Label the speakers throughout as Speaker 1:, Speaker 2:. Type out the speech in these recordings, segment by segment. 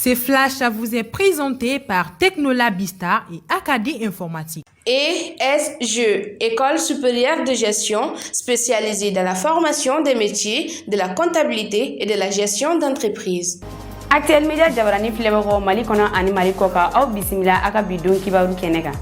Speaker 1: Ce flash vous est présenté par Technolabista et Acadie Informatique.
Speaker 2: ESG, École supérieure de gestion spécialisée dans la formation des métiers de la comptabilité et de la gestion d'entreprise.
Speaker 3: Actuel Media jabarani filɛbagaw Mali kɔnɔ ani Mali kɔ kan, aw bisimila a ka bi don kibaru kɛnɛ kan.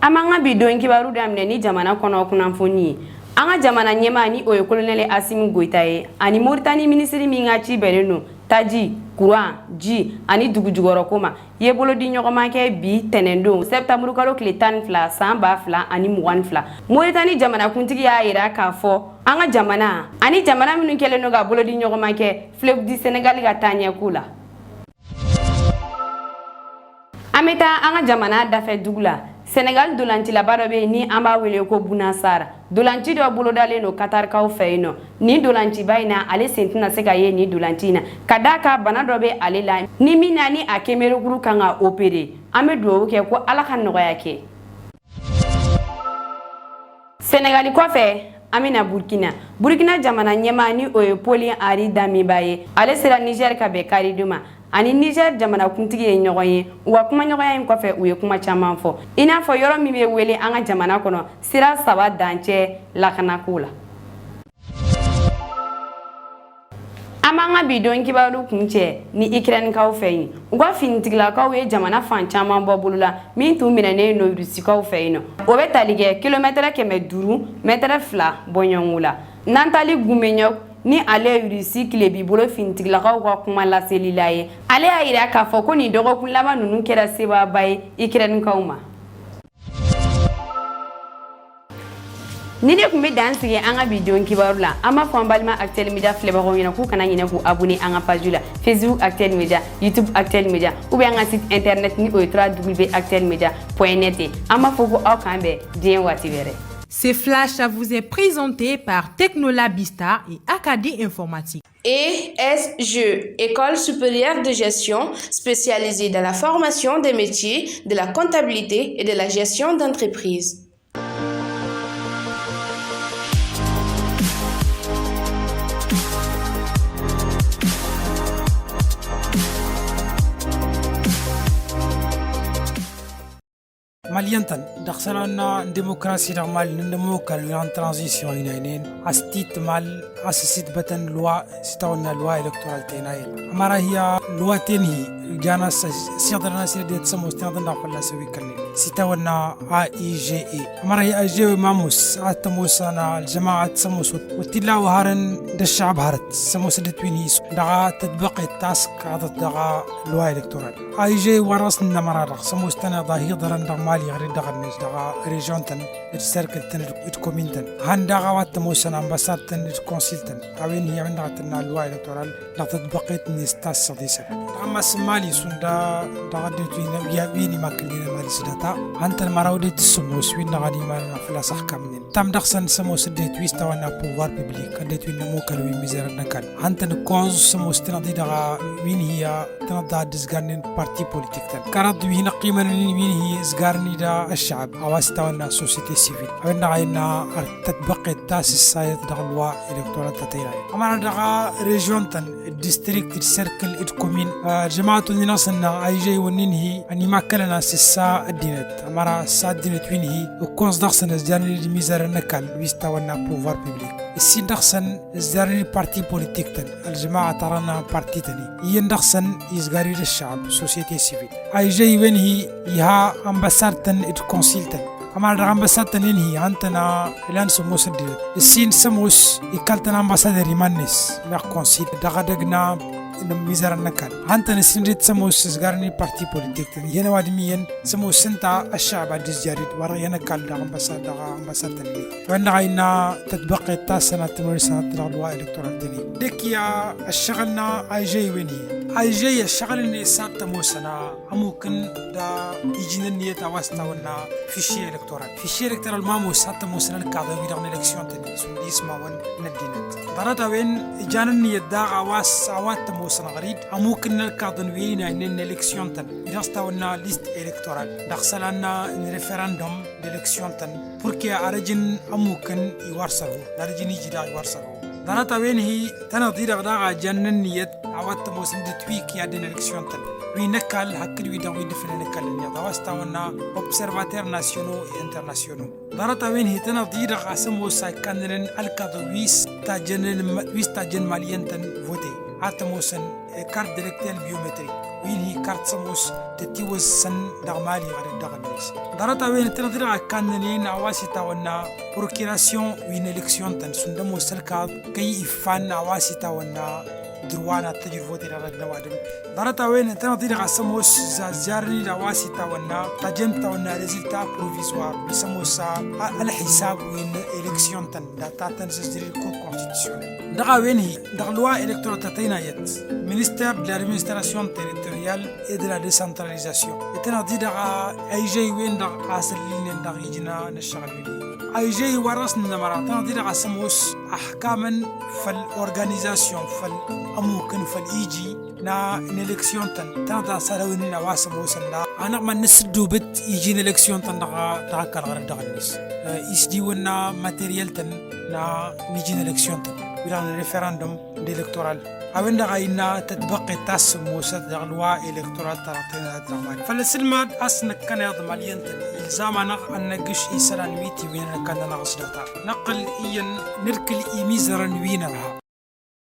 Speaker 3: An b'an ka bi don kibaru daminɛ ni jamana kɔnɔ kunnafoni ye. An ka jamana ɲɛmaa, ni o ye kolonɛli Asimi Goyita ye, ani Moritani minisiri min ka ci bɛnnen don taji, kuran, ji ani dugujukɔrɔko ma, ye bolodi ɲɔgɔnma kɛ bi tɛnɛndon, sɛptanburu kalo tile 12, san 2022. Moritani jamanakuntigi y'a yira k'a fɔ an ka jamana ani jamana minnu kɛlen don ka bolodi ɲɔgɔnma kɛ fleuve du Sénégal ka taaɲɛko la. An bɛ taa an ka jamana dafɛ dugu la. Senegal dolancilaba dɔ bɛ yen ni an b'a wele ko Buna Sara. Dolanci dɔ bolodalen don Katarikaw fɛ yen nɔ. Nin dolanciba in na, ale sen tɛna se ka ye nin dolanci in na, ka d'a kan bana dɔ bɛ ale la ni min na ni a kemerekuru kan ka opere. An bɛ dugawu kɛ ko Ala ka nɔgɔya kɛ. Senegali kɔfɛ, an bɛna Burkina. Burkina jamana ɲɛmaa, ni o ye Paul Henri Damiba ye, ale sera Niger ka bɛn karidon ma. Ani Niger jamanakuntigi ye ɲɔgɔn ye. U ka kumaɲɔgɔnya in kɔfɛ, u ye kuma caman fɔ, i n'a fɔ yɔrɔ min bɛ wele an ka jamana kɔnɔ sira saba dancɛ lakanako la. An b'an ka bi don kibaru kuncɛ ni Ukrainekaw fɛ yen. U ka finitigilakaw ye jamana fan caman bɔ bolo la min tun minɛnen don Rusikaw fɛ yen nɔ. O bɛ tali kɛ kilomɛtɛrɛ 500 mɛtɛrɛ 2 bɔɲɔgɔnko la. Natali Gumenyɔk, ni ale ye Rusi tilebi bolo finitigilakaw ka kuma laselila ye, ale y'a yira k'a fɔ ko nin dɔgɔkun laban ninnu kɛra sebaaba ye Ukrainekaw ma. Ni ne tun bɛ dan sigi an ka bi don kibaru la. An b'a fɔ an balima Actuel Media filɛbagaw ɲɛna k'u kana ɲinɛ k'u abonné an ka page la Facebook Actuel Media, YouTube Actuel Media, ou bien an ka site internet, ni o ye www.actuelmedia.net ye. An b'a fɔ ko aw k'an bɛn diɲɛ waati wɛrɛ.
Speaker 1: Ce flash vous est présenté par Technolabista et Acadie Informatique.
Speaker 2: ESG, École supérieure de gestion spécialisée dans la formation des métiers de la comptabilité et de la gestion d'entreprise.
Speaker 4: Malien tan دخلنا démocratie normal نمو كان transition هنا استيت مال اسست بتن loi ستاونا loi électorale تينايل امارا هي loi تنهي جانا سيدرنا سيدي تسمو ستاندنا فلا سوي كني ستاونا AIGE امارا هي اي جي ماموس اتموس انا الجماعه تسموس وتلا وهارن الشعب هارت سموس دتويني دغا تطبيق التاسك عدد دغا loi électorale AIG وراسنا مرارة سموس تنا ظاهر درن مالي غير دغا نيش دغا région تن ال cercle تن ال commune تن هان دغا وات موسن ambassade تن ال consul تن اوين هي من غتنا loi électorale لا تطبيقت نيستاس ديسا اما سمالي سوندا دغا ديتوين يا ويني ما كلينا مالي سداتا انت المراودي تسموس وين غادي ما فلا صح كامنين تام دخسن سموس ديتويس توانا pouvoir public ديتوين مو كالوي ميزر نكال انت نكوز سموس تنا دغا وين هي تنا دزغانين parti politique تن كارد وين قيمة وين هي زغارني دا الشعب أواستونا société civile أوين عينا تطبق التاس السايت دغ loi électorale تتيرا أما دغا région تن ال district ال cercle ال commune جماعة نصنا أي جي وننهي أني ما كلنا سسا الدينت أمارا سا الدينت وين هي وكونس دغسن زجاني الميزار نكال ويستونا pouvoir public السين دغسن زجاني parti politique تن الجماعة ترانا parti تني يندغسن يزغاري الشعب société civile أي جي وين هي يها ambassade تن ال consul تن أما ال ambassade تن هي أنتنا الآن سموس الدينت السين سموس يكالتنا ambassadeur يمانس مع consul دغدغنا ميزار النكال أنت نسين سموس سغارني parti politique تن هنا وادميا سموس سنتا الشعب عديز جاريد ورا ينكال دا ambassade دا ambassade تني وأن عينا تطبيق التاسنة تمر سنة loi électorale تني ديك يا الشغلنا أي جي ويني أي جي الشغل اللي سات موسنا ممكن دا يجينا النية واسطة ولا fichier électoral fichier électoral ما موسات موسنا الكاظم يدغن élection تني سنديس ما ون ندينت ضرطا وين جانا النية دا عواس عوات موسنا غريد ممكن الكاظم وين إن élection تن إذا liste électorale دخلنا référendum d'élection تن pour que أرجن ممكن يورسله أرجن يجي دا يورسله ضرطا وين هي تنظير غدا جنن نيت عوات موسم دي تويك يا دين élection تن وينكال هكل ويدا ويدفن نكال نيا دواستا ونا observateurs nationaux et internationaux. ضرطا وين هي تنظير غاسمو ساكنن الكادويس تاجنن ويس تاجن مالين تن voter عتموسن carte d'électeur biométrique وين هي كارت سموس تتيوز سن دغمالي غير الدغنيس. ضرطا وين تنظير كاننين عواسي تاونا procuration وين élection تن سندمو سلكا كي إفان عواسي تاونا دروانا تجربة على النوادم. ضرطا وين تنظير غسموس زارني رواسي تاونا تجم تاونا résultat provisoire بسموسا الحساب وين élection تن داتا تنسجل ال cour constitutionnelle. دغا وين هي دغ loi électorale تاتينا يت ministère de l'administration territoriale et de la décentralisation تنظير دغا اي جي وين دغ عسلين دغ يجينا نشتغل بيه اي جي وراسنا نمرة تنظير غسموس احكاما فال organisation فال أموكن فالإيجي نا élection تن تنظر سراوين نواسم وسنا أنا ما نسدو بت يجي élection تن دغا دغا كالغر دغا الناس يسدي ونا matériel تن نا نيجي élection تن ولا référendum électoral أوين دغا إنا تتبقي تاس موسى دغ loi électorale تراتينا دغ فالسلماد أسنك كان يضم الينتن إلزامنا أن نقش إسران ويتي وين كان نغسلتا نقل إين نركل إيميزران وين رها.